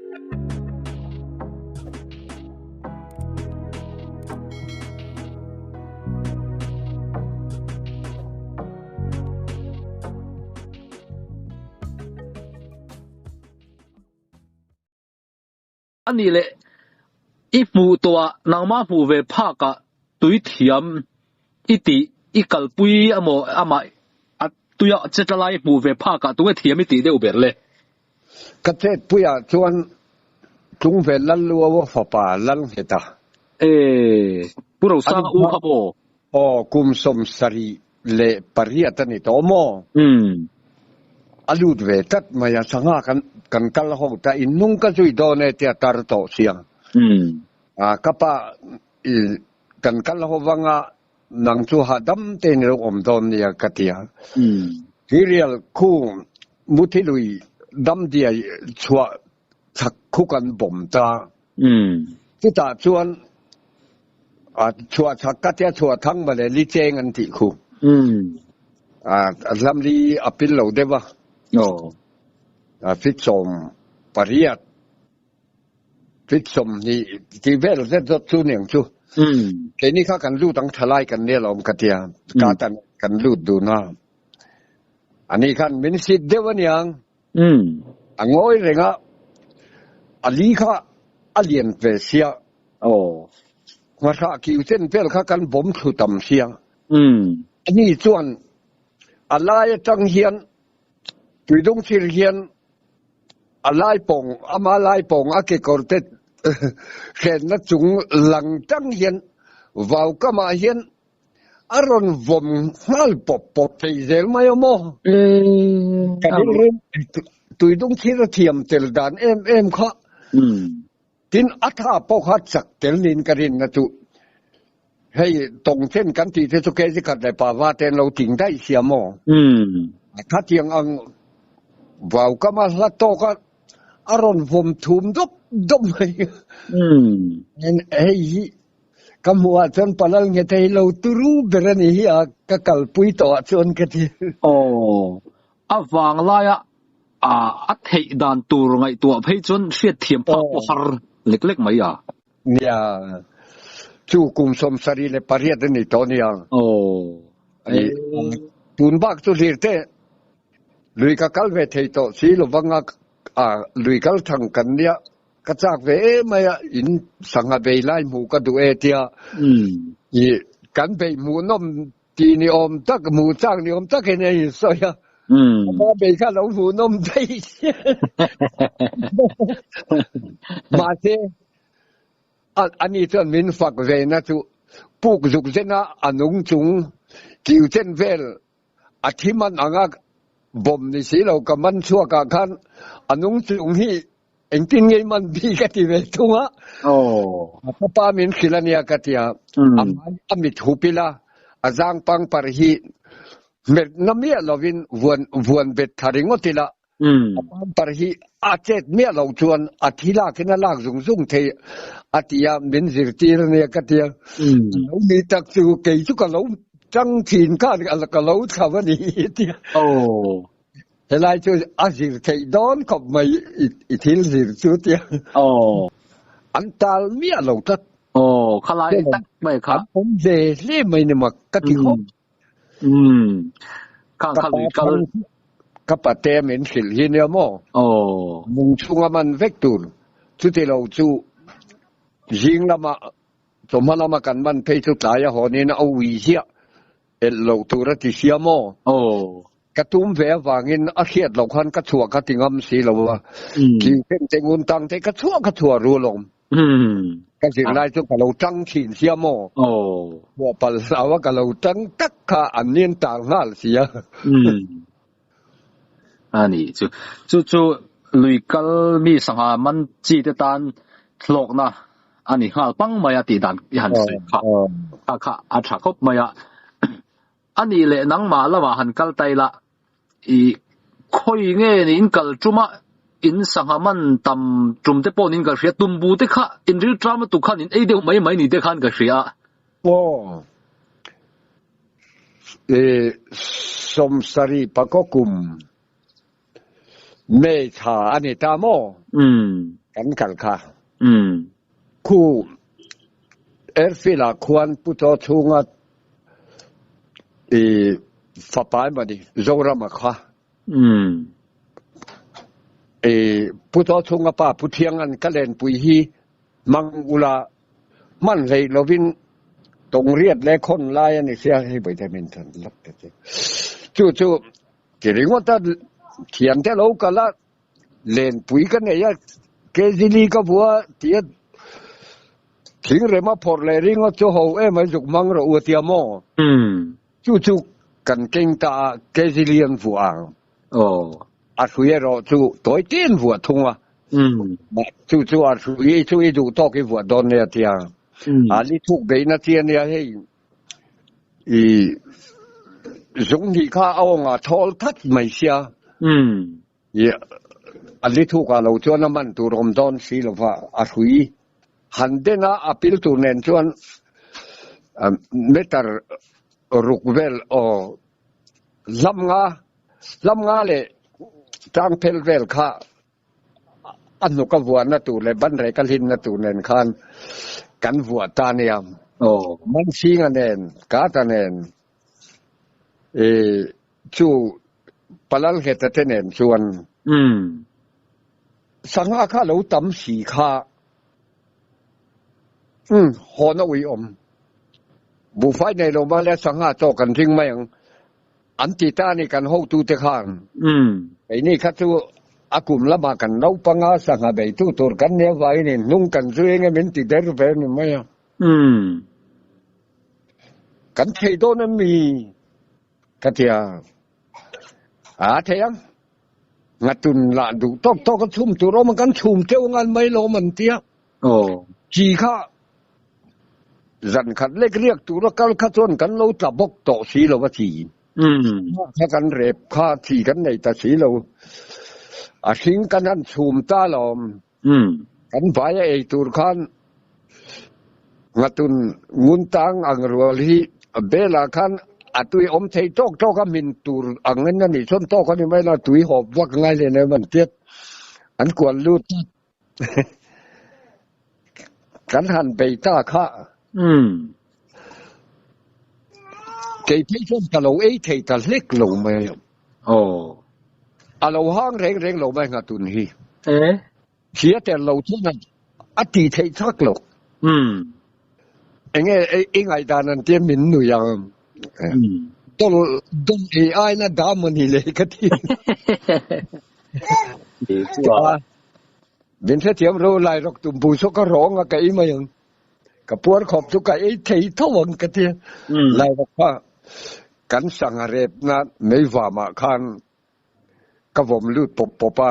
A nih leh, i hmuh tawhah nangmah hmuh ve phakah tui thiam i tih i kalpui amaw amah a tuia che tla lai hmuh ve phakah tunge thiam i tih deuh ber le? Ka chetpuiah chuan Tlungvel Lalluaua fapa Lalngheta. E, Pu Rosanga u kha maw? Aw, kum 78 a ni tawh maw? Umm. A lut ve tlat mai a, sangha kan kan kal ho ta, in nung ka zui dawn e tia tar tawh sia. Umm. A, ka pa i kan kal ho vanga nang chu hahdam tein i lo awm dawn nia ka ti a. Umm. Tuirial khu muthi lui dam diai chhuah chak khu kan bawm ta. Umm. Chutah chuan a chhuah chak ka tia chhuah thang mawle li cheng an tih khu. Umm. A hlam li a pil lo deuh a. Aw. A fit 18 fit 20 tih vel zet zawt chu niang chu. Umm. Keini kha kan lut ang tha lai kan nia lawm ka tia. Ka tan kan lut dun a. Ani khan min sit deuh aniang. Umm. A ngawi reng a, a li kha a lian ve sia. Aw. Hmahrah kiu chen vel kha kan bawm thlu tam sia. Umm. Ani chuan a lai atang hian tuidung thil hian a lai pawng, ama lai pawng a kekawr te hrenna chung lang tang hian vau kamah hian A rawn vawm nghal pawp pawp thei zel mai a maw? Ka rilru tuidung thil a thiam tel dan em em kha. Tin, a tha pawh kha chak tel niin ka rinna chu hei tawng chen kan tih te chu kg khat leh pava te an lo ting daih sia maw? Khatiang ang vau kama hla tawka a rawn vawm thum dawp dawp mai. Hei hi Ka hmuh ah chuan Palal nge thei lo turu ber a ni hi a, ka kalpui tawh ah chuan ka ti. Aw, a vang laia a theih dan tur ngaihtuah phei chuan hriatthiam phak pawh har lek lek mai a. Nia, chu kum 78 a ni tawh nia. Aw, tun bak chu hlir teh, lui ka kal ve thei tawh si lovang a, lui kal thang kan nia. Ka chak ve em mai a, in sangha bei lai hmuh ka duh e tia i kan beih hmuhnawm tih ni awm tak, hmuh chak ni awm takin a insawi a, ama bei kha lo hmuhnawm daih sia. Mahse, ani chuan min fak ve na chu puk zuk zena a nung chung kiu chen vel A thi man anga bawm ni si lo ka man chhuak ah khan a nung chung hi engtin ngei man bi ka ti ve thung a. Aw. Ka pa min hrilh a nia ka ti a. A hmai a mit hup ila a zang pang par hi hmet na miah lovin vuan vuan bet tha ringawt ila a pang par hi a chet miah lo chuan a thi lakin a lak zung zung thei a ti a, min zirtir a nia ka ti a. A lo ni tak chu kei chu ka lo tang thin khan ka lo thlau a ni a ti a. Helai chu a zir theih dawn khawp mai i thil zir chu a ti a. An tal miah lo tlat. Aw, khalai tak mai kha. An awm ve hle mai ni mak ka ti khawp. Umm. Khang kha lui kal. Ka pate min hrilh hi nia maw? Aw. Mung chhunga man vek tur. Chuti lo chu zing lama chawhma lama kan man phei chu tlai a hawnin a ui ziah elh loh tur a ti sia maw? Aw. Ka tum ve avangin a hriat loh khan ka chhuah ka ti ngam si lo a. Tling chen te ngun tang te ka chhuah ka chhuah ru alawm. Ka zirlai chu ka lo tang thin sia maw? Hmuah palh hlau a ka lo tang tak kha an nian tar nghal sia. A ni chu. Chu chu lui kal mi sangha man chi te tan hlawkna a ni nghal pang mai a tih dan i han sawi kha. Kha kha a tha khawp mai a. A nih leh nangmah lamah han kal ta ila, i khawi nge ni in kal tum a, in sangha man tam tum te pawh niin ka hria, tumbu te kha in ril tram lutuk khan in ei deuh mai mai ni te khan ka hria. Aw, i 70 pakaw kum May thla a ni ta maw? Umm. Kan kal kha. Khu airfield ah khuan Pu Chaw chhunga i fapa emaw ni Zorama kha. I Pu Chaw chhunga pa Pu Thiangan ka lenpui hi mang ula hman hleih lovin tawngriat leh khawn lai a ni sia hei vawi te min than lak ta che. Chu chu ti ringawt a thiante lo kal a. Lenpui ka nei a, Kezili ka vua tia thingrem a phawrh leh ringawt chu ho em ai zuk hmang rawh u a tia maw? Chu chu kan keng ta a, Kezili an vuah ang. A hrui erawh chu tawi te an vuah thung a. Chu chu a hrui chu i duh tawk i vuah dawn nia tia. A li thuk beihna chi a nia hei. I zung hnih kha a awngah thawl that mai sia. I a li thukah lo chuan a man tur awm dawn si lova a hrui han den a, a pil tur nen chuan meter ruk vel aw hlam nga hlam nga leh tang phel vel kha A hnuk a vuahna tur leh banrek a hlinna tur nen khan kan vuah ta nia. Mansinga nen, Kata nen, i chu Palalheta te nen chuan sangha kha lo tam si kha hawn a uiawm. Buhfai nei lo mah le sangha chaw kan ring mai ang. An ti ta a ni kan hotute khan. Keini kha chu a kum lamah kan naupang a, sangha beitu tur kan nia vangin in hnung kan zui eng em in ti der ve ni mai a. Kan thei dawn em mi? Ka ti a. A thei ang. Ngatun lah duh tawk tawk a chhum tur awm a, kan chhum teuh ngan mai lo awm an ti a. Chi kha Zan khat lek riak tura kal kha chuan kan lo tla bawk tawh si lo a ti. Kha kan rep kha thi kan nei ta si lo. A hring kan han chhum ta lawm. Kan vai a ei tur khan ngatun ngun tang ang rual hi bel ah khan a tui awm thei tawk tawk a hmin tur ang in a nih chuan tawk a ni mai lo tui hawp vak ngai leh nem an tiat an kual lut. Kan han bei ta kha. Kei phei chuan ka lo ei thei ta hlek lo mai. A lo hang reng reng lo mai nghatun hi. Thia tel lo chuan a ti theih chak lo. Enge i ngaihdan an tia min nui ang. Dol dol ei aina dam a ni le ka ti. Min hrethiam ro lai rawk tumbu saw ka rawng a ka ei mai ang. Ka puar khawp chu ka ei thei tho ang ka ti. Lai rawk kha kan sangha repna meivamah khan ka vawm lut pawp pawp a,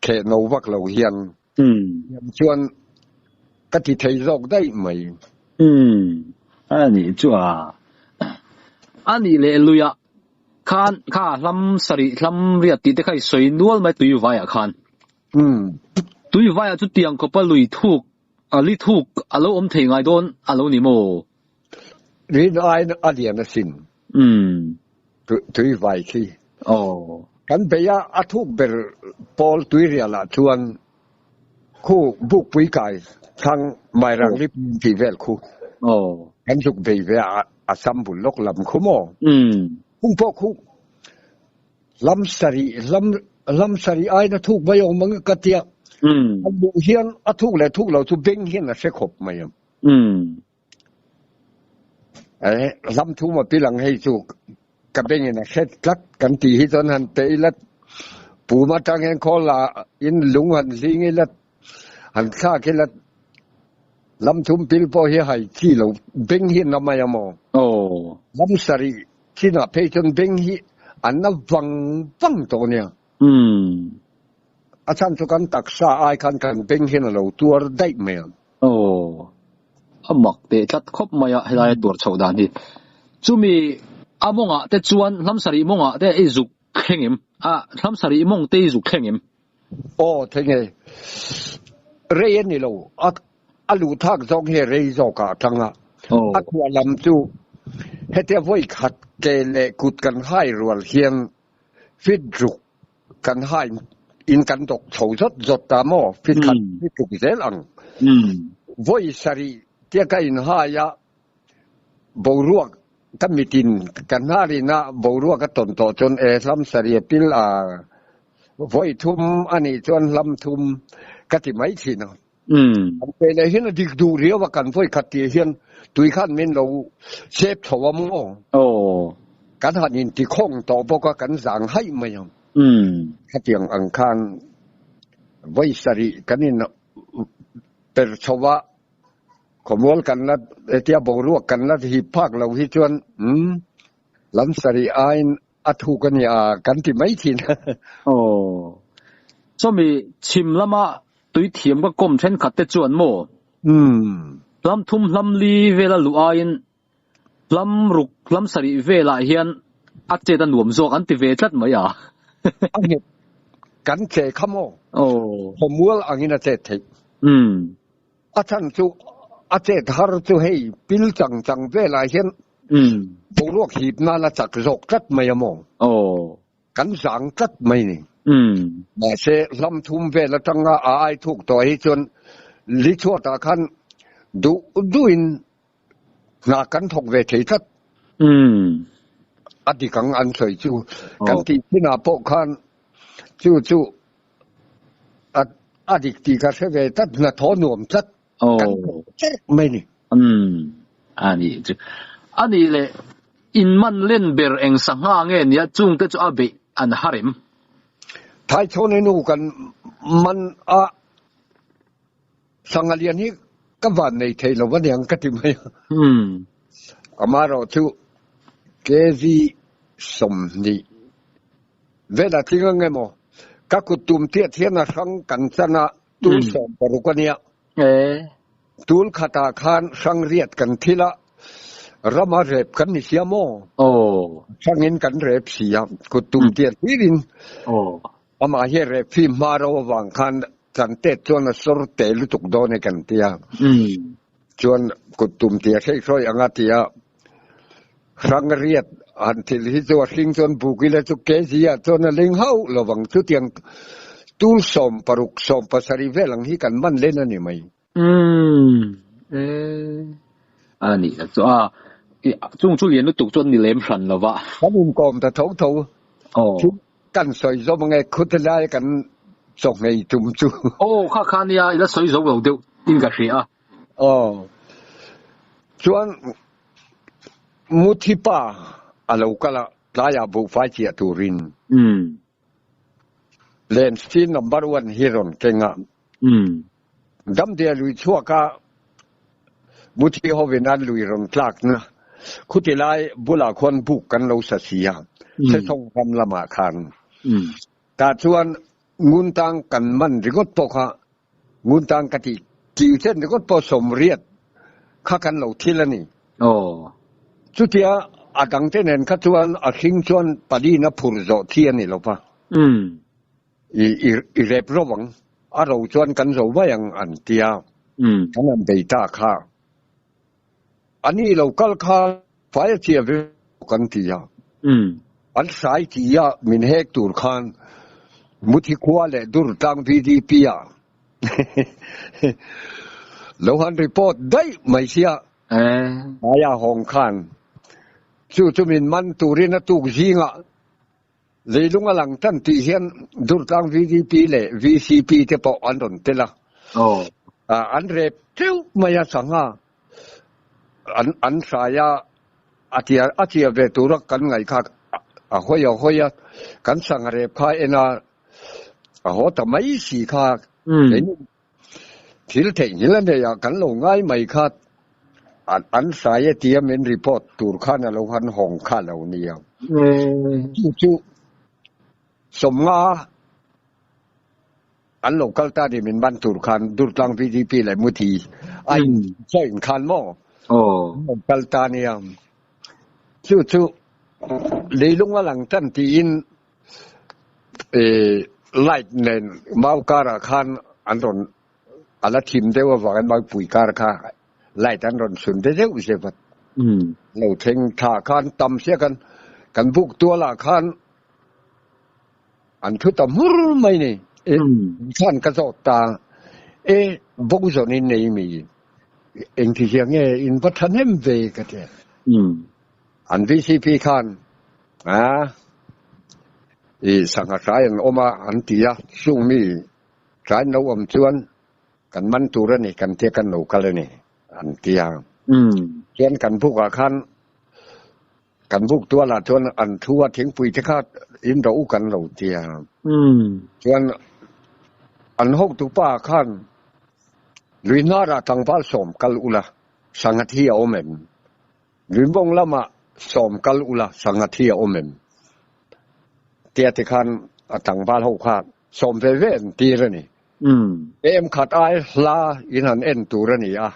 kheh no vak lo hian. Chuan ka ti thei zawk daih mai. A nih chu a. A nih leh luiah Khan kha hlam sarih hlam riat tih te kha i sawi nual mai tui vaiah khan. Tui vaiah chu tiang khawpa lui thuk, li thuk a lo awm thei ngai dawn a lo ni maw? Rin aiin a lian asin. Tui vai khi. Kan bei a, a thuk ber pawl tuirialah chuan khu bukpui kai thlang Mairang lip tih vel khu. Kan zuk bei ve a. A sam bul lawk lam khu maw? Hung pawh khu lam sarih lam lam sarih aiin a thuk mai awm ang ka tia. A luh hian a thuk leh thuk lo chu beng hian a hre khawp mai ang. Eh lam thu maw pilang hei chu ka bengin a hre tlat kan tih hi chuan han pe ila pum atang hian khawl ah in lung han hling ila Han thlak hi la lam thum pil pawh hi hai chi lo beng hi na mai a maw? Lam sarih chinah phei chuan beng hi a na vang vang tawh nia. A chhan chu kan taksa ai khan kan beng hian a lo tuar daih mai a. A mak teh tlat khawp mai a helai a tuar chhoh dan hi. Chumi a mawngah te chuan lam sarih mawngah te i zuk thleng em? A lam sarih mawng te i zuk thleng em? Aw thei nge rei a ni lo a a luh thak zawk hi rei zawk ah tang a a khuah lam chu hetia vawi khat ke leh kut kan hai rual hian fit ruk kan hai in kan dawk chho zawt zawt ta maw fit khat fit ruk zel ang. Vawi sarih tia ka inhai a, boruak ka mitin ka hnarin a boruak a tawn tawh chuan e hlam sarih a pil a, vawi thum a nih chuan hlam thum ka ti mai thin a. Kan pe leh hian a dik duh riau a, kan vawi khat tih hian tui khan min lo sep chho a maw? Kan han intikhawng tawh bawk a, kan zang haih mai ang. Khatiang ang khan vawi sarih kan in per chho a, khawmual kan la hetia boruak kan la hip phak lo hi chuan lam sarih aiin a thuk a nia kan ti mai thin. Aw. Chawmi chhim lama tui thiam ka kawm thenkhat te chuan maw? Hlam thum hlam li vela luh aiin hlam ruk hlam sarih velah hian a chet a nuam zawk an ti ve tlat mai a. A nghet kan che kha maw? Aw. Khawmual angin a chet theih. A chhan chu a chet har chu hei pil chang chang velah hian boruak hip nan a chak zawk tlat mai a maw? Kan zang tlat mai ni. Mahse hlam thum vel atanga a ai thuk tawh hi chuan li chhuatah khan duh duhin hna kan thawk ve thei tlat. A dik ang an sawi chu. Kan tih chinah pawh khan chu chu A a dik tih ka hre ve tlat, hnathawh nuam tlat kan thawk cherh mai ni. Umm a nih chu. A nih leh in man len ber eng sangha nge nia chungte chu a beih an har em? Thaichhawni nu kan man a sangha lian hi ka van nei thei lo aniang ka ti mai a. Amaherawh chu KG 20 Vela tling ang emaw? Ka kut tum tiat hian a hrang kan chan a, tul 16 a nia. Tul khatah khan hrang riat kan thil a, rama rep kan ni sia maw? Hrangin kan rep si a, kut tum tiat hlirin amah hi rep fim hma ro avang khan chan tet chuan a sawr te lutuk dawn e kan tia. Chuan kut tum tiat hrei hrawi anga tia Hrang riat han thil hi chu a hring chuan buk ila chu kg ah chuan a ling hauh lo vang. Chutiang tul 16, 17 vel ang hi kan man len a ni mai. Umm e a nih tak chu a chung chu lian lutuk chuan ni lem hran lo va. Kan inkawm ta tho tho. Chu kan sawi zawm ange khut lai kan chaw nghei tum chu. Aw kha kha nia i la sawi zo lo deuh in ka hria a. Aw chuan Muthi pa a lo kal a, tlaiah buhfai chiah turin Lensi number one hi rawn keng a. Damdea lui chhuak a, Muthi hovin an lui rawn tlakna khuti lai bulah khuan buk kan lo sa si a, Sesawng ram lamah khan. Tah chuan Nguntang kan man ringawt pawh kha Nguntang ka tih tih chen ringawt pawh 80 kha kan lo thil a ni. Chutia a dangte nen kha chuan a hring chuan palin a phur zawh thi a ni lo va. I rep ro ang, a ro chuan kan zo mai ang an tia kan han bei ta kha. A ni lo kal kha fai a chhia ve kan ti a. An sai ti a min hek tur khan Muthi khua leh Durtlang VDP ah lo han report daih mai sia. Hmaia hawng khan chu chu min man turin a tuk zingah leilung a lang tan tih hian Durtlang VDP leh VCP te pawh an rawn tel a. An rep teuh mai a sangha an an hrai a, a tia a tia ve tura kan ngaih kha a hawi a hawi a, kan sangha rep kha en a, a haw ta mai si kha keini thil theihnghilh a nei ah kan lo ngai mai kha an an hrai e tia min report tur khan a lo han hawng kha lo nia. Chu chu 50 An lo kal ta ni min ban tur khan Durtlang VDP leh Muthi a in join khan maw an lo kal ta nia. Chu chu leilung a lang tan tiin light nen mau karah khan an rawn a la thim deuh avangin maupui kar kha light an rawn sun te deuh zeuh a. Lo thleng thla khan tam sia kan kan buk tualah khan An thu ta hmur mai ni. E khan ka zawt ta e bo zawn in nei mi engti hian nge in va thahnem ve ka ti. An VCP khan a i sangha hrai an awm a an ti a, chung mi hrai an lo awm chuan kan man tur a ni kan tia kan lo kal a ni an ti a. Chuan kan bukah khan Kan buk tualah chuan an thu a thingpui te kha in ro u kan lo ti a. Chuan an hotu pa khan lui hnarah tlangval sawm kal ula sangha thi a awm em? Lui mawng lamah sawm kal ula sangha thi a awm em? Tia ti khan a tlangval ho kha sawm ve ve an tir a ni. Em khat ai hla in han en tur a ni a.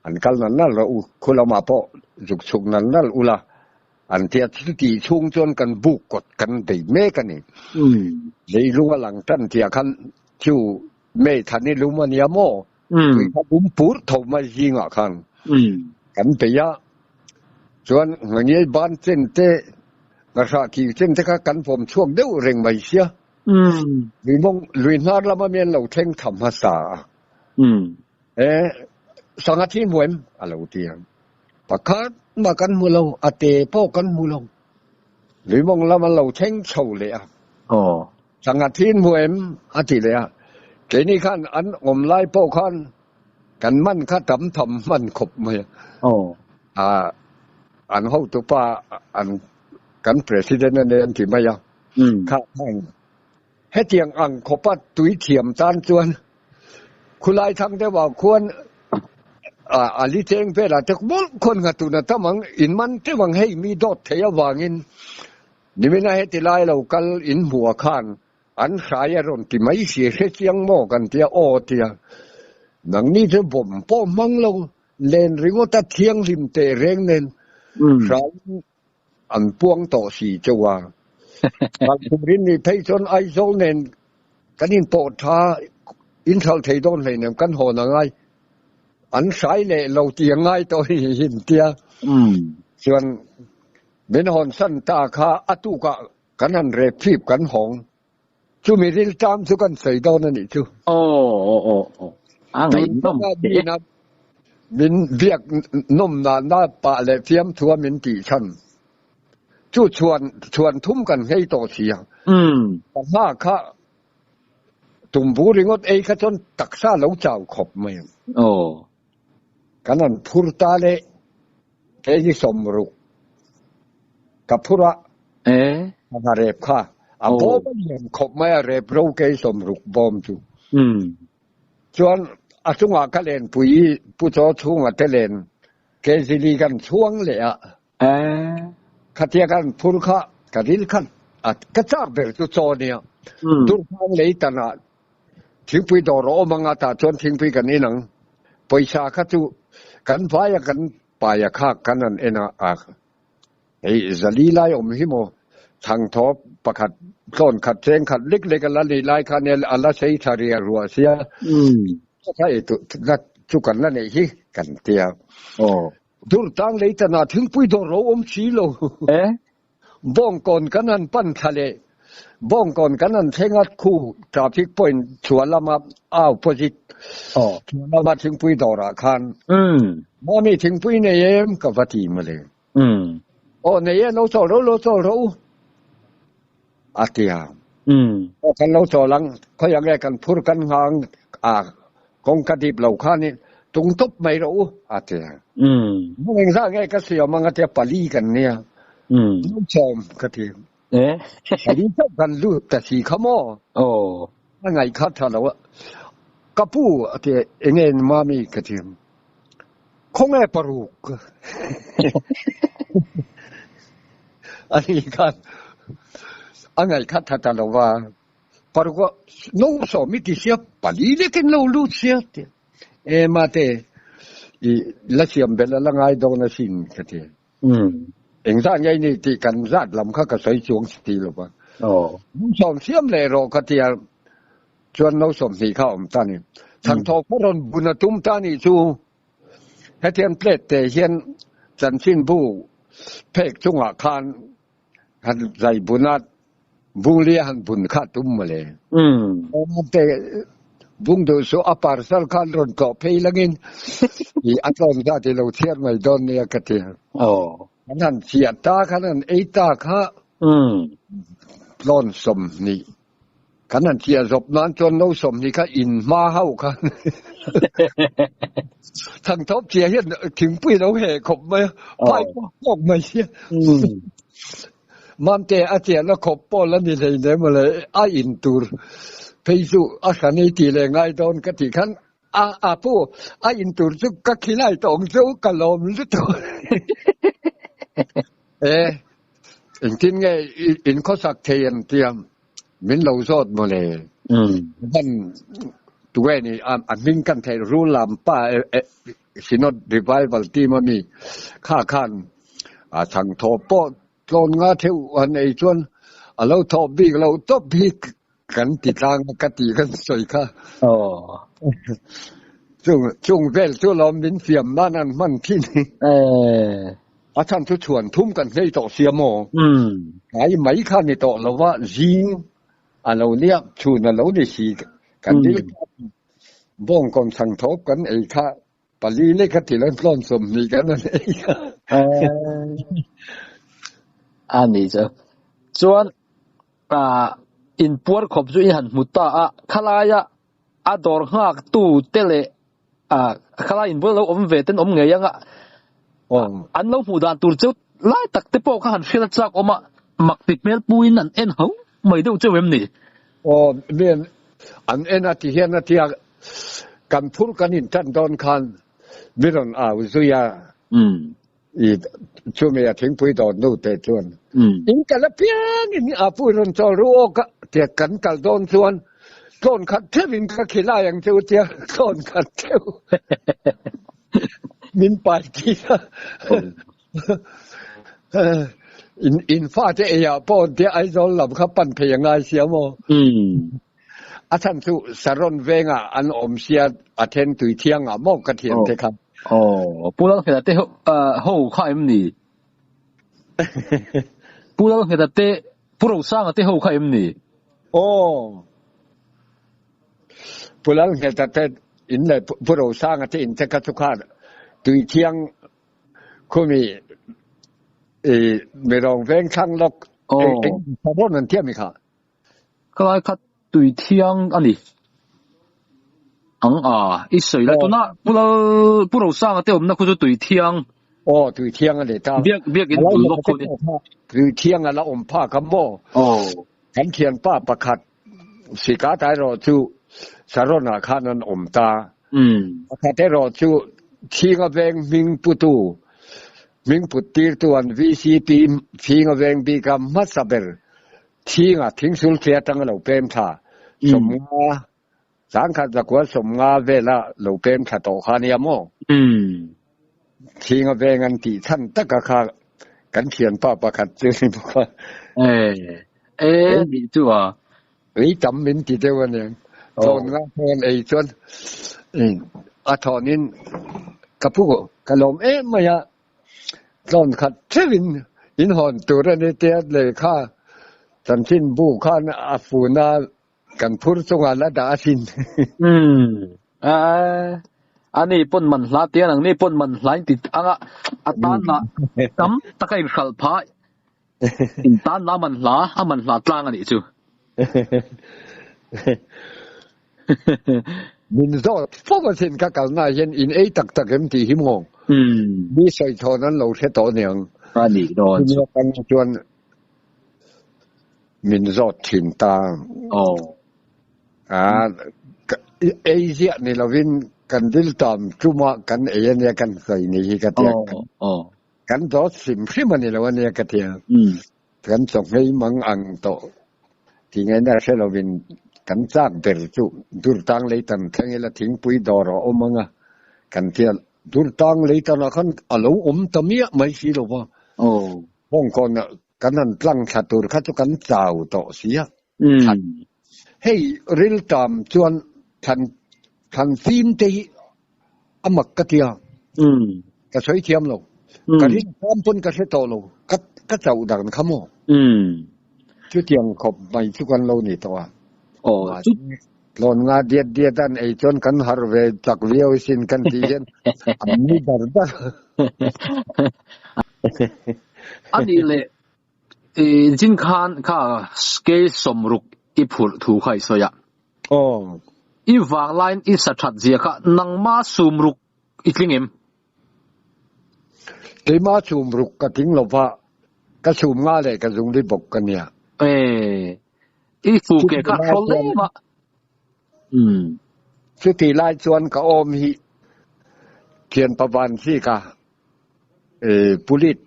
An kal nal nal rawh u, khu lamah pawh zuk chhuk nal nal ula, an tia chuti chhung chuan kan buk kawt kan bei mek a ni. Leilung a lang tan tia khan chu May thlan i lum a nia maw? Tui kha lum pur tho mai zingah khan kan bei a, chuan ngei ban chen te, ngahra ki chen te kha kan vawm chhuak deuh reng mai sia. Lui mawng, lui hnar lama mi an lo thleng tham hmasa a. E, sangha thi hmu em? A lo ti a. Pakhat mah kan hmu lo, a te pawh kan hmu lo. Luimawng lam an lo thleng chho leh a. Aw. Sangha thi hmu em? A ti leh a. Keini khan an awm lai pawh khan kan man kha tam tham hman khawp mai a. Aw. A, an hotupa an kan president a nei an ti mai a. Kha khan Hetiang ang khawpa tui thiam tan chuan khulai thang deuhah khuan a li cheng velah te mawlh khuan ngha tuna tam ang in man teuh ang hei mi dawt thei avangin nimina heti lai lo kal in hmuh khan an hrai a rawn ti mai si hre chiang maw kan tia aw tia nangni chu bawm pawh hmang lo len ringawt a thianghlim teh reng nen hrai An puang tawh si cheu a. Kalphurin nih phei chuan Aizawl nen kan inpawh tha inhralh thei dawn hleinem kan hawn a ngai. An hrai leh lo tih a ngai tawh hi in tia. Chuan min hawn san ta kha a tukah kan han rep hrip kan hawng. Chumi rilṭam chu kan sawi dawn a nih chu. Aw aw aw aw a ngaihnawm teh. Min biak nawm nana pah leh fiamthua min tih chhan chu chhuan chhuan thum kan nghei tawh si a. Ka hma kha tumbu ringawt ei kha chuan taksa lo chau khawp mai. Aw. Kan han phur ta le kei hi sawmruk ka phur a. Ka hna rep kha a bawm a lian khawp mai a rep ro kei sawmruk bawm chu. Chuan a chungah ka lenpui i Pu Chaw chhunga te len Kezili kan chhuang leh a. Khatia kan phur kha ka ril khat a ka chak ber chu chaw nia. Durhang lei tanah Thingpui dawr a awm anga tah chuan thingpui kan in ang. Pawisa kha chu kan vai a kan pai a khak kan han en a, a hei zali lai awm hi maw thangthaw pakhat tlawn khat cheng khat lek lek a la nei lai kha nia a la sei tha ria ruah sia kha ei tu na chu kan la neih hi kan tia. Dur tang lei tan ah thingpui dawr a awm si lo. Bawngkawn kan han pan thla leh Bawngkawn kan han thleng a khu traffic point chhuah lama a opposite chhuah lama thingpui dawrah khan Mami thingpui nei em ka va ti mawle. Aw nei e lo chawl ro lo chawl ro a ti a. Aw kan lo chawl ang khawi ang e kan phur kan nghang a kawngka dip lo khanin tung tawp mai rawh u a ti a. Engzah nge ka siam ang a tia pali kan nia. Lo sawm ka ti. Pali chauh kan lut ta si kha maw? A ngaih kha tha lo a. Ka pu a ti enge mami ka ti. Khawnge paruk? A ni khan a ngaih kha tha ta lo va. Paruk a no sawm i ti sia pali lekin lo lut sia ti. E mate i la siam belh a la ngai dawn asin ka ti. Engzah ngei ni tih kan zat lam kha ka sawi chuang si lo va. No sawm siam leh rawh ka ti a, chuan no sawmhnih kha a awm ta ni. Chhangthawk kha rawn bun a tum ta nih chu hetiang plate te hian chanchinbu phek chungah khan han zai bun a. Bunglia han bun kha tum mawle. Te bung duh suh a parcel khan rawn tlawh phei langin i a tlawn zat i lo chhiar mai dawn nia ka ti. Kan han chiah ta khan han ei ta kha tlawn 20 kan han chiah zawp nan chuan no 20 kha in hma ho khan thangthawp chiah hian thingpui lo heh khawp mai a, phai pawk pawk mai sia. Mamte a chiahna khawp pawh la ni hlei nem mawle, a in tur phei chu a hran ei tih leh ngai dawn ka tih khan a a pu a in tur chu ka khilai tawh ang chu ka lawm lutuk. E engtin nge in khawsak thei ang tia min lo zawt mawle. Hman tunge ni a hming kan theih rul lam pa Synod Revival team a mi kha khan a thangthawh pawh tlawn nga theuh han ei chuan a lo thawh bik loh tawp hi kan ti tlang a ka tih kan sawi kha. Chung chung vel chu lawm min fiam nan an hman thin. A chhan chu chhuan thum kan hlei tawh sia maw? Tlai mai kha ni tawh lo va zing a lo nia chhun a lo ni si kan dil Bawngkawn thangthawp kan ei kha pali lek a ti lo tlawn 20 kan an ei kha. A ni chu. Chuan in puar khawp chu i han hmu ta a, khalaia a dawr nghak tu te leh khalai in bul lo awm ve ten awm ngei anga an lo hmuh dan tur chu lai tak te pawh kha han hriat a chak awm a, mak ti hmel puiin an en ho mai deuh cheu em ni? Aw, mian an en a ti hian a tia, kan phur kan in tan dawn khan mi rawn au zui a, i chumi a thingpui dawn nu te chuan in kal apiang in a pui rawn chawl ru aw ka tia kan kal dawn chuan tlawn khat theuh in ka khilai ang che u tia tlawn khat theuh min pai tir a. In in fate eiah pawh tia Aizawl lam kha pan phei a ngai sia maw? A chhan chu Saron vengah an awm sia a then tui thiangah maw ka thiam te kha. Aw, Pu Lalngheta te ho kha em ni? Pu Lalngheta te, Pu Rosanga te ho kha em ni? Aw, Pu Lalngheta te in leh Pu Rosanga te in te kha chu kha tui thiang Khumi i mirawng veng thlang lawk eng rawn an thiam i kha. Ka lai kha tui thiang a ni ang a, i sawi lai tuna Pu Lal Pu Rosanga te awmna khu chu tui thiang. Aw tui thiang a ni ta. Biak biak in bul lawk khu ni. Tui thiang a la awm phak a maw. Aw. Kan thianpa pakhat sika tai rawh chu Saron ah khan an awm ta. Pakhat erawh chu Thinga Veng hming putu, hming put tirtu an VCP Thinga Veng bika hmasa ber Thinga thingsul thli atanga lo pem thla 50 sangkhat zakua 50 vela lo pem thla tawh kha nia maw? Thinga Veng an tih chhan taka kha kan thianpa pakhat chu ni bawk a. E, e nih chu a. Ei tam min ti deuh a nia. Thawn nga thawn ei chuan a thawnin ka pu ka lawm em mai a, tlawn khat theuhin in hawn tur a ni tia lehkha chanchin bu khan a fun a kan phur chungah la dah asin. Umm a ni pawn man hla tia nang ni pawn man hla in ti anga a tan lah tam tak a inhralh phah In tan la man hla, a man hla tlang a nih chu. Min zawt fo asin ka kalna hian in ei tak tak em tih hi maw? Mi sawi chhawn an lo hre tawh aniang. A nih dawn chu. Chumi atang chuan min zawt thin ta. Aw. A ei ziah ni lovin kan riltam tuma kan ei ania kan sawi ni hi ka tia. Aw aw. Kan dawt hrim hrim a ni lo a nia ka ti a. Kan chawhmei mang ang tawh ti ngaihna hre lovin kan chak ber chu Durtang Leitan thleng ila thingpui dawr a awm ang a, kan ti a. Durtang Leitanah khan a lo awm ta miah mai si lo va. Hong Kong ah kan han tlang thla tur kha chu kan chau tawh si a. Hei riltam chuan thlan thlan fim te hi a mak ka ti a, ka sawi thiam lo. Ka rin tam pawn ka hre tawh lo, ka ka chauh dan kha maw. Chutiang khawp mai chu kan lo ni tawh a. Aw, Mahse, tlawn nga diat diat an ei chuan kan harh ve chak viau sin kan tih hian an ni dar dar. A nih leh i zin khan kha scale sawmruk i phurh thu kha i sawi a. Aw. I vanglaiin i sa that zia kha nangma sumruk i tling em? Keimah chhum ruk ka tling lo va, ka chhum nga leh ka zung ri bawk ka nia. E, i fu ke kha hrawl em a. Umm. Chuti lai chuan ka awm hi thianpa van chi ka e pulit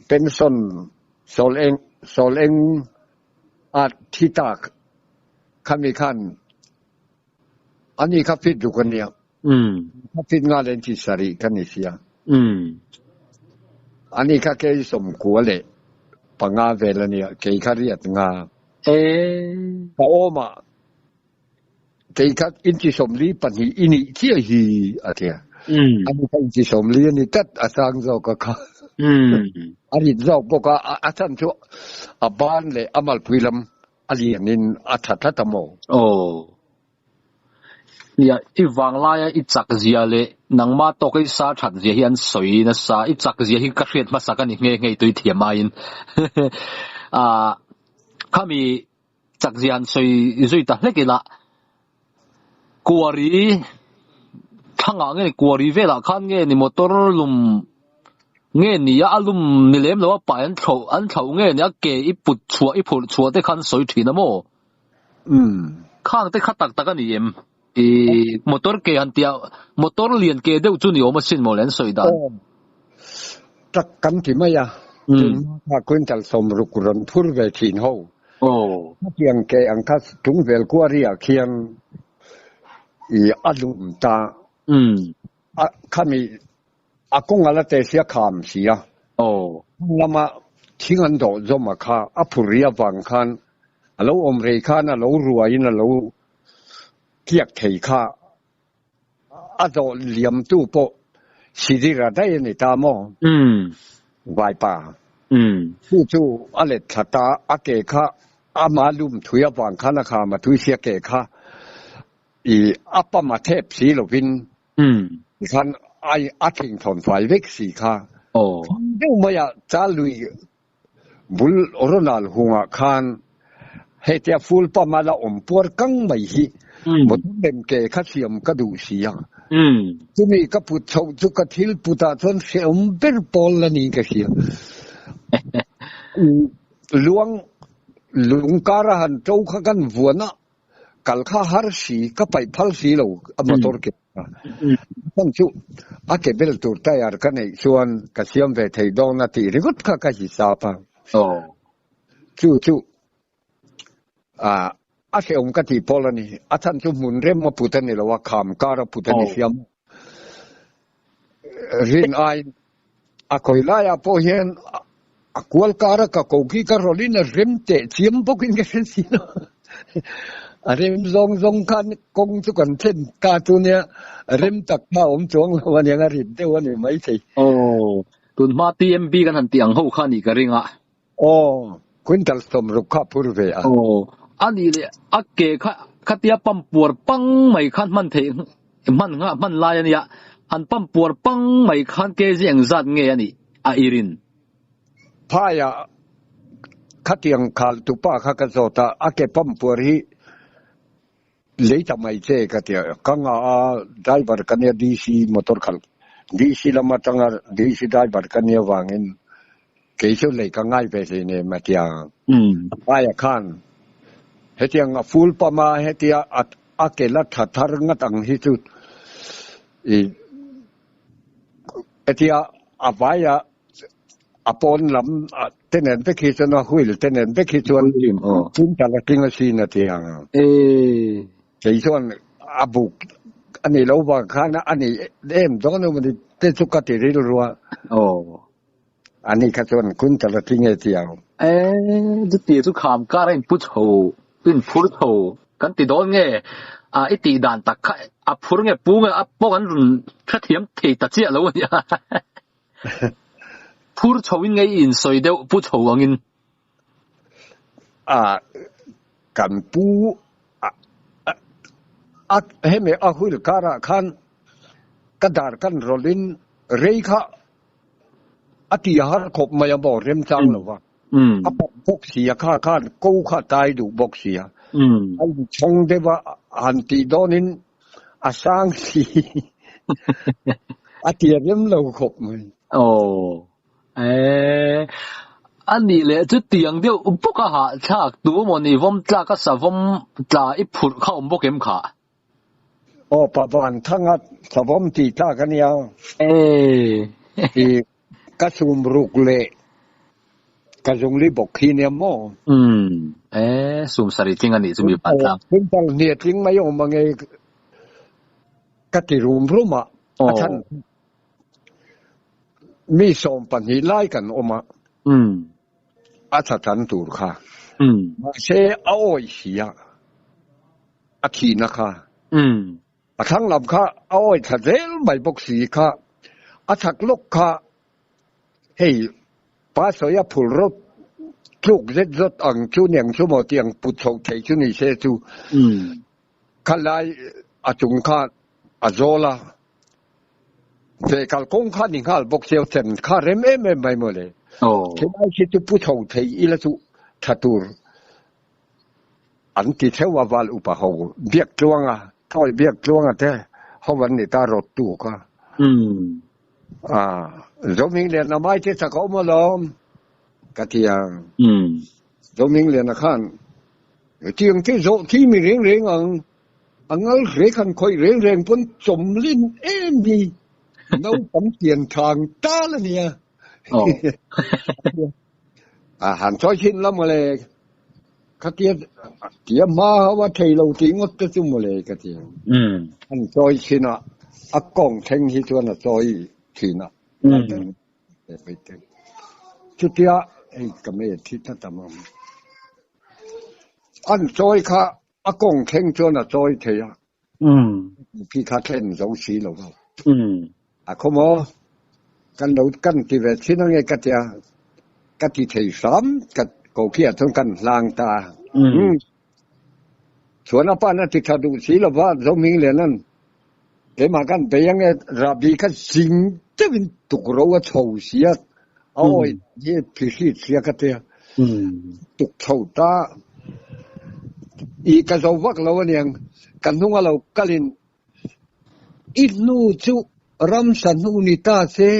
pension sawl eng sawl eng a thi tak khami khan ani kha fit ruk a nia. Umm. Ka fit nga len chi sarih ka ni sia. Umm. Ani kha kei sawmkua leh panga vel a nia, kei kha riat nga. E. Ka awm a, kei kha inchi sawmli pahnih i nih chiah hi a tia. Umm. Ani kha inchi sawmli a ni tlat, a sang zawk a kha. Umm. A rit zawk bawk a, a chhan chu a ban leh a malpui lam a lian in a tha tlat a maw? Aw. Nia, i vanglaia i chak zia leh nangma tawka i sa that zia hi an sawi nasa, i chak zia hi ka hriat hmasa ka ni nghe nghe tui thiam aiin. Ah, khami chak zia han sawi zui ta hlek ila, kuari thlangah nge ni kuari velah khan nge ni motor lum nge ni a, a lum ni lem lo a pai an thloh an thloh nge ni a ke i put chhuah i phurh chhuah te khan sawi thin a maw? Umm. Khang te kha tak tak a ni em? I motor ke han tia motor lian ke deuh chu ni awm asin maw le an sawi dan. Aw. Tak kan ti mai a. Tun hma kha quintal sawmruk rawn phur ve thin ho. Aw. Khatiang ke ang kha tlungvel kuari ah khian i a lum ta. Umm. A khami a kawng a la te sia kham si a. Aw. Lama thing an dawh zawm a kha a phur ri avang khan A lo awm rei khan a lo ruaiin a lo tliak thei kha a dawh liamtu pawh Sidira daih a ni ta maw? Vaipa. Chu chu a let thla ta, a ke kha ama lum thui avang khan a kham a tui sia ke kha i a pam a thep si lovin khan a thingthawn fai vek si kha. Deuh maiah chal lui Bul Ronald hungah khan hetia full pump a la awm puar kang mai hi motor lem ke kha siam ka duh si a. Chumi ka put chhoh chu ka thil put ah chuan hrehawm ber pawl la niin ka hria. Luang lung kar a han to kha kan vuan a, kal kha har si, ka paih phal si lo a motor ke. Heng chu a ke bel tur tire ka neih chuan ka siam ve thei dawn a tih ringawt kha ka hisap a. Chu chu a hrehawm ka tih pawl a ni. A chhan chu hmun rem a put a ni lo a, kham kar a put a ni siam. Rin aiin a khawi laiah pawh hian a kual kar a ka ko khi ka rawlhin a rem teh chiam bawkin ka hre si lo. A rem zawng zawng khan kawng chu kan thlen ta chu nia rem tak kha a awm chuang lo a niang a rit deuh a ni maithei. Aw, tun hma TMB kan han tih ang ho kha nih ka ring a. Aw, quintal sawmruk kha a phur ve a. Aw, a nih leh a ke kha khatia pump puar pang mai khan hman theih hman ngah hman lai a nia, han pump puar pang mai khan kg engzat nge a nih a irin? Phaiah khatiang khal tupa kha ka zawt a, a ke pump puar hi lei ta mai che ka ti a, ka ngah a driver ka nia DC motor khalh DC lam atanga DC driver ka nia vangin Kei chu lei ka ngai ve hlei nem a tia. Aia khan hetiang a full pump a hetia a ke la tha thar ngat ang hi chu i hetia a vai a a pawn lam te nen vek hi chuan a wheel te nen vek hi chuan quintal a tling asin a tia. Kei chuan a buk a nih loh vang khan a nih em dawn emaw ni te chu ka ti rilru a. Ani kha chuan quintal a thi nge ti ang? E, chuti chu kham kar a inpu chho, in phur chho kan ti dawn nge? A, i tih dan tak kha a phur nge pu nge a pawh kan rawn hrethiam thei ta chiah lo a nia. Phur chho in nge i insawi deuh pu chho angin? A kan pu a hemi a wheel car ah khan ka dar kan rawlh in rei kha a ti har khawp mai a maw remchang lo va a pawh bawk si a kha khan ko kha a tai duh bawk si a a inchhawng deuh a han tih dawn in a sang si a ti rem lo khawp mai. Aw. E, a nih leh chutiang deuh bawk a hahthlak tu maw ni vawm tlak a savawm tla i phurh kha awm bawk em kha? Aw pa van thanga savawm tih tlak a nia. E. I ka sum ruk leh ka zungli bawk khi nia maw? Umm, e, sum sarih tling a nih chu mi van tlang. Quintal hnih tling mai awm ange ka ti rum rum a, a chhan. Mi 12 lai kan awm a, a tha tan tur kha. Mahse a awih si a, a thihna kha. A thlang lam kha a awih thla zel mai bawk si kha, a chak lawk kha hei pa sawi a phul rawt tluk zet zawt ang chu niang chu maw tiang put chhoh thei chu ni se chu kha lai a chung kha a zawl a. Ve kalkawng kha ni nghal bawk sia chem kha rem em em mai mawle. Thelai khi chu pu chho thei ila chu tha tur an ti theuh a val upa ho biak tluanga thawi biak tluanga te ho an ni ta rawt tu kha. Zohming Liana mai te chak a awm alawm ka ti a. Zohming Liana khan tiang te zawh thi mi reng reng ang. A ngal hrek han khawih reng reng pawn chawmlin em hi naupang pian thang tal a nia. A han sawi thin la mawle khatia tia hma ho a thei lo tih ngawt te chu mawle ka ti. An sawi thin a, a kawng thleng hi chuan a sawi thin a. Chutia hei ka mei a thi ta tam ang. An sawi kha A kawng thleng chuan a chawi thei a, khi kha thlen zo si lo va. A khaw maw? Kan lo kan ti ve thin ange ka tia, ka ti thei hram, ka ko khi ah chuan kan hlang ta a. Chuan a pan a ti tha duh si lo va, Zohming Lianan keimah kan bei ange, rahbi kha zing deuhin tukro a chho si a, a awi hi phihrit sia ka tia, tuk chho ta. I ka zo vak lo aniang, ka hnung a lo kalin i hnu chu ramsa hnu ni ta se,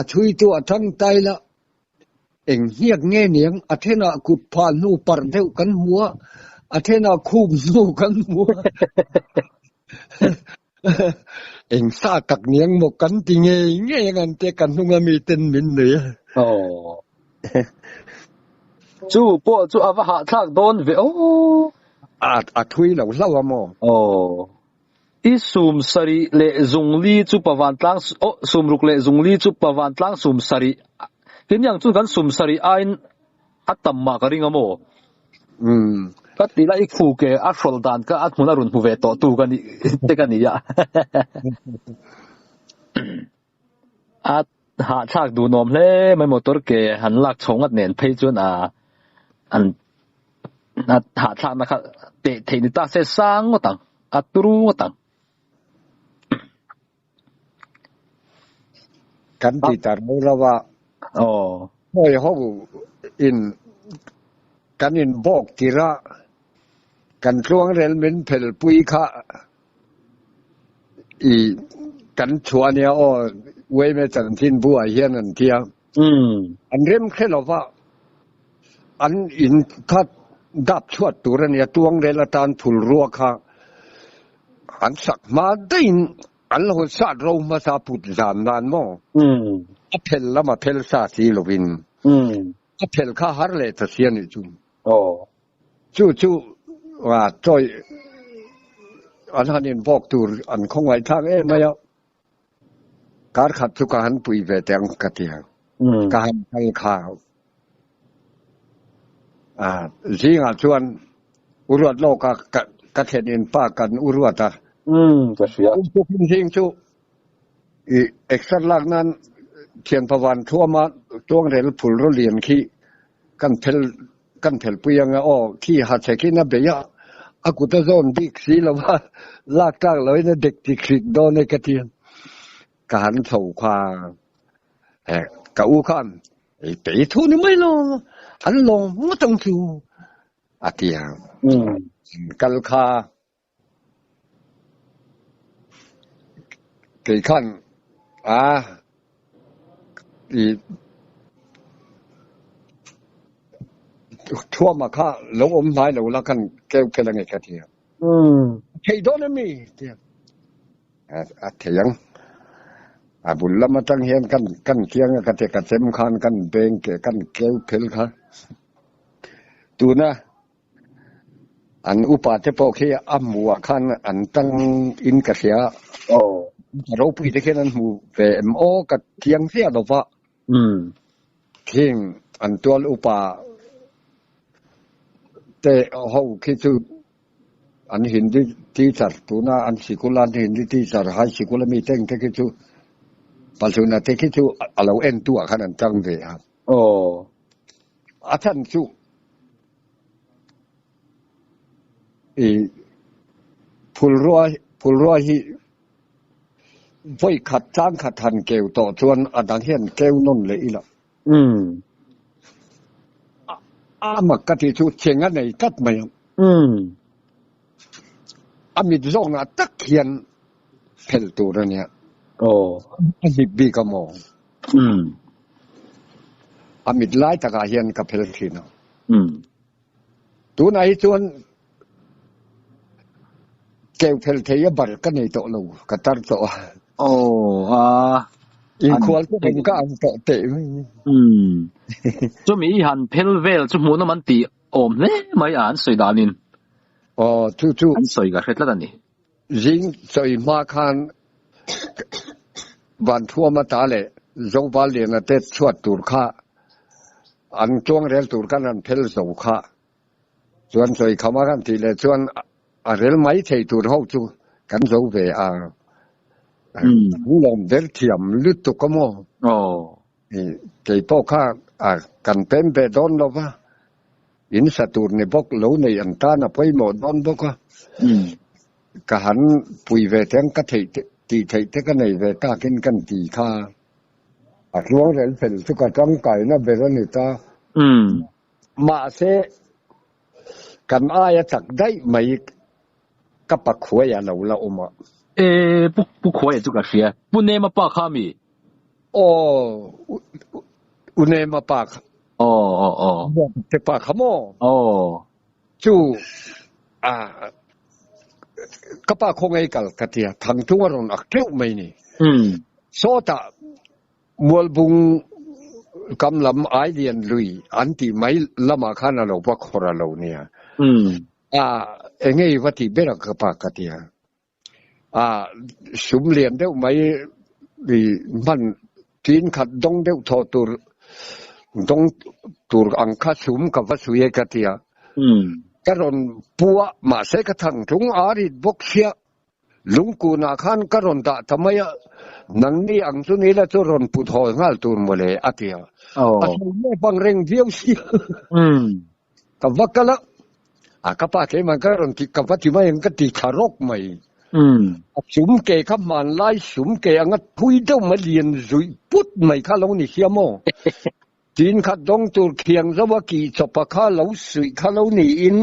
a chhuitu a thang tai la, eng hniak nge niang, a thenah kut phah hnu parh deuh kan hmu a, a thenah khup hnu kan hmu a. Eng sa tak niang maw kan ti ngei ngei ang an tia ka hnung ami ten min nei a. Aw. Chu pawh chu a va hahthlak dawn ve aw. A a thui lo hlauh a maw? Aw. I sum sarih leh zungli chu pavantlang aw sumruk leh zungli chu pavantlang sum sarih tin ang chuan kan sum sarih aiin A tam mah ka ring a maw? Umm. Ka ti la i khu ke a hrawl dan kha a hmun a rawn hmu ve tawh tu ka nih te ka ni a. A hahthlak duhnawm hle mai motor ke han lak chho ngat nen phei chuan a an a hahthlak na kha teh theih ni ta se sang ngawt ang a turu ngawt ang. Kan ti ta ro lo a. Aw. Hawi ho in kan in bawk tir a, kan tluangrel min phel pui kha i kan chhuah ania aw Uaime chanchinbu ah hian an tia. An rem hre lo va, an in kha dap chhuat tur ania tluangrel atan phul rua kha. An sak hma daihin an lo sat ro hmasa put zan nan maw? A phel lama phel sa si lovin a phel kha har leh ta si a nih chu. Chu chu chawi an han inbawk tur an khawngaihthlak em mai a. Kar khat chu ka han pui ve teh ang ka ti a. Ka han kal kha zingah chuan u ruat lawk a ka thlen in pa kan u ruat a. Ka hria. U tukin zing chu i exer lak nan thianpa van thuama tuangrel phul rawlian khi kan phel. kan phelpui anga aw khi ha che khin a bei a, a kut a zawn bik si lo va, lak tlak loin a dek tik hrik dawn e ka ti a, ka han chho kha e ka u khan ei pei thu ni mai lo, an lawm ngawt ang chu a ti a, kal kha. Kei khan a i thuama kha lo awm hnai lo la khan keu phel ange ka ti a. Thei dawn em mi? Ti a. A thei ang. A bul lam atang hian kan kan kiang a ka ti a, ka chem khan kan beng ke kan keu phel kha. Tuna An upa te pawh khi a hmuh ah khan an tang in ka hria. Aw. Ropui te khian an hmu ve em aw ka thiang chiah lo va. Khing an tual upa te ho khi chu an Hindi teacher tuna an sikul a an Hindi teacher high sikul ami te ang te khi chu Pahluna te khi chu a lo en tu ah khan an tang ve a. Aw. A chhan chu i phulrua phulrua hi vawi khat tlang khat han keu tawh chuan a dang hian keu nawn leh ila. Umm. A mak ka tih chu cheng a nei tlat mai ang. Umm. A mit zawknah tak hian phel tur a nia. Aw. A hlip bik a maw? Umm. A mit lai takah hian ka phel thin a. Umm. Tunah hi chuan keu phel thei a bar ka nei tawh lo, ka tar tawh a. Aw a. Inkhual te reng ka ang tawh teh mai. Umm. Chumi i han phel vel chu hmuhnawm an tih awm hle mai a an sawi danin. Aw chu chu. An sawi ka hre tlat a ni. Zing chawi hma khan Vanthuama ta leh Zoval Liana te chhuat tur kha an chuang rel tur khan an phel zo kha. Chuan chawi khama kan tih leh chuan a rel mai thei tur ho chu kan zo ve a. An lawm ber thiam lutuk a maw? Kei pawh kha kan pem ve dawn lo va, in sa tur ni bawk lo nei an tan a pawimawh dawn bawk a. Ka han pui ve te ang ka theih tih theih te ka nei ve takin kan ti kha a tluang rel fel chu ka tangkaina ber a ni ta. Mahse, kan aia chak daih mai ka pa khuai a lo la awm a. E, Pu Pu Khuaia chu ka hria. Pu Nema pa kha mi? Aw, U Nema pa kha. Aw, aw, aw. Te pa kha maw? Aw. Chu, a, ka pa khawngaih kal ka tia, thangtung a rawn ak teuh mai ni. Sawtah Mualbung kam lam Ailian lui an tih mai lamah khan a lo va khawr a lo nia. A, enge i va tih ber a ka pa ka ti a. A, sum lian deuh mai i hman tin khat dawng deuh thawh tur dawng tur ang kha sum ka va sui e ka ti a. Ka rawn pu a, mahse ka thangtlung a rit bawk sia. Lungkunah khan ka rawn dah ta mai a, nangni ang chu ni la chu rawn put hawl nghal tur mawle a ti a. A sawi nge bang reng viau si. Ka va kal a, a ka pa keimah ka rawn ti ka va ti mai ang ka ti thla rawk mai. A sum ke kha hmanlai sum ke anga thui deuh mai lian zuih put mai kha lo ni sia maw. Tin khat dawng tur khiang zo a kih chawpa kha lo suih kha lo niin.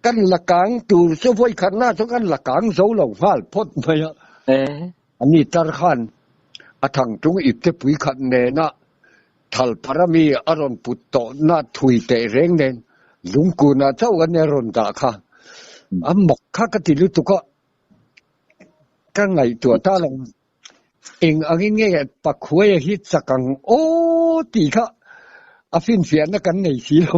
Kan la kang tur chu vawi khatna chu kan la kang zo lo nghal phawt mai a. Ani tar khan a thangtung ipte pui khat nena thal phar ami a rawn put tawhna thui teh reng nen lungkunah chauh an rawn dah kha. A mak kha ka ti lutuk a, ka ngaihtuah ta lo. Eng angin nge Pakhuaia hi chak ang aw tih kha a finfiahna kan nei si lo.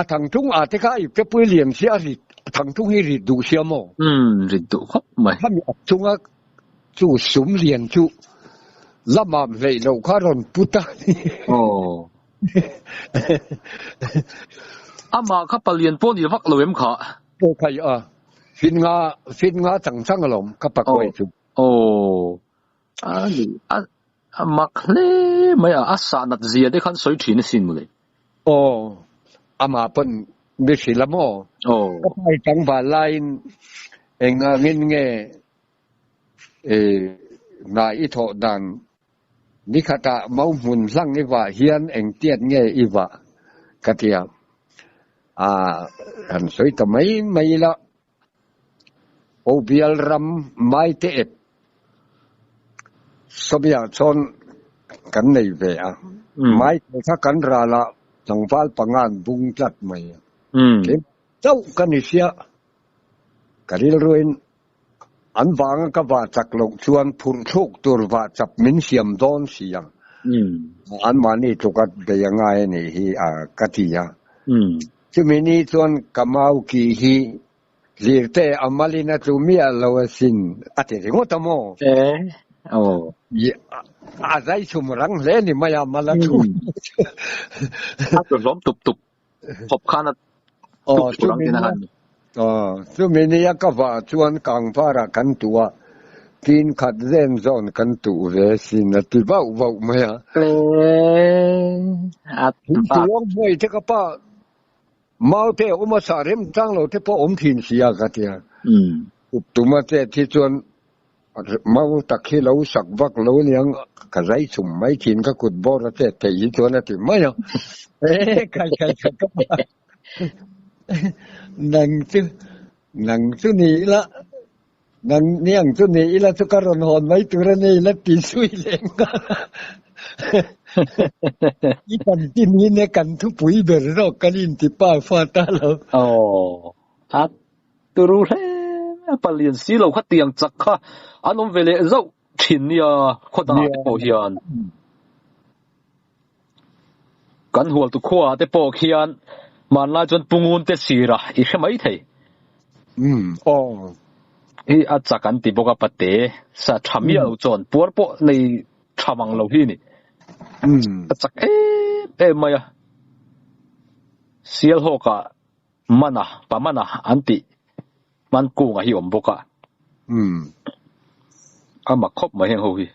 A thangtung ah te kha a ipte pui lian si a rit, thangtung hi rit duh sia maw? Umm, rit duh khawp mai. Khami a chunga chu sum lian chu lamam hleih loh kha rawn put a. Aw. Amah kha palian pawh ni vak lo em kha? Aw khai a. Fin nga fin nga chang chang alawm ka pa khuai chu. Aw a ni a a mak hle mai a, a sah nat zia te khan sawi thin asin mawle. Aw, amah pawn mi hrilh a maw? Aw. Ka pai tlangval laiin engangin nge hna i thawh dan nikhatah mau hmun hlang i vah hian engtiat nge i vah ka ti a, han sawi ta mai mai ila. Obial ram Maite ep Sawmiah chuan kan nei ve a, Maite kha kan ralah tlangval panga an bung tlat mai a, keimah chauh ka ni sia, ka rilruin an vanga ka vah chak loh chuan phurh thluk tur vah chap min siam dawn si ang, anmahni tluka bei a ngai a nih hi a ka ti a. Chumi ni chuan ka mau ki hi Zirte a malin a tlu miah lo asin a ti ringawt a maw? E, aw. A zai chhum rang hle ni mai a, mal a tlu. A tlu hlawm tup tup khawp khan a tup tlu rang tin a han. Aw, chumi nia ka vah chuan kangvarah kan tuh a, tin khat zen zawn kan tuh ve asin a ti vauh vauh mai a. E, a va. Tuang hmuai te ka pa Maute awm a sa rem tlang lo te pawh awm thin si a ka ti a. Up tuma chet hi chuan mau tak hi lo sak vak lo aniang ka zai chhum mai thin ka kut bawr a chet theih hi chuan a ti mai a. E kai kai kai ka pa nang chu nang chu ni ila nang niang chu ni ila chu ka rawn hawn mai tur a ni ila ti zui leh nghal a. I kan tin hi ne kan thupui ber zawk kan inti pa fa ta lo. Aw, a turu hle mai a, palian si lo kha tiang chak kha an awm ve leh zauh thin nia khaw dangah te pawh hian. Kan hualtu khuaah te pawh khian hmanlai chuan Pungun te sira i hre mai thei. Umm aw. Hi a chak an ti bawk a pate sa tha miah lo chuan puar pawh nei tha mang lo hi ni. Umm. A chak em em mai a. Sialhawkah mana pa mana an tih hman kunga hi awm bawk a. Umm. A mak khawp mai heng ho hi.